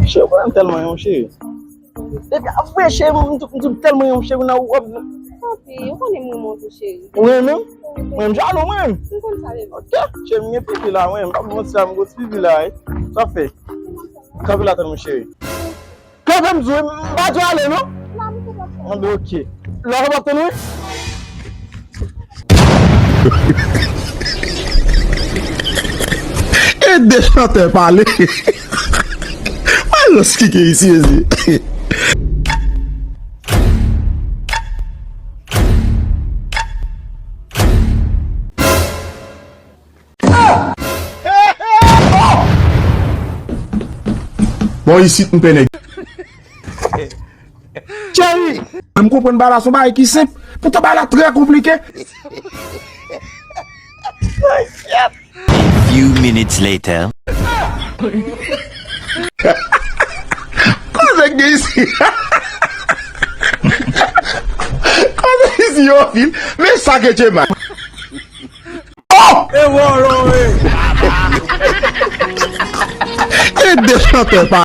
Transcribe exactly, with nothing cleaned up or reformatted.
Cheri, ou konnen m tèlman renmen w, cheri. Depi, a, vre, cheri, m, m, m, m tèlman renmen w, cheri, nan ou. Tanpri, ou konnen m renmen w tou, cheri. Ou renmen m? Mwen, m jalou, mwen. M konn sa, bebe. Ok, cheri, m gen pipi la, mwen. M p ap manti la, m gwo ti pipi la, wi. Sa w ap fè? Kanpe la, tann mwen, cheri. Kanpe, m di w, m pa di w ale, non? Anben, ok. Lè w ap tann, wi. E de chantè pale. Mwen jis kike isi, mezi. Bon, isit m pè nèg. Cheri, m konprann bagay la se yon bagay ki senp. Poutan bagay la trè konplike. A few minutes later. Koze k gen isi? Koze isi yo anpil. Men sa ke Chema. Oh! E de chantè pa.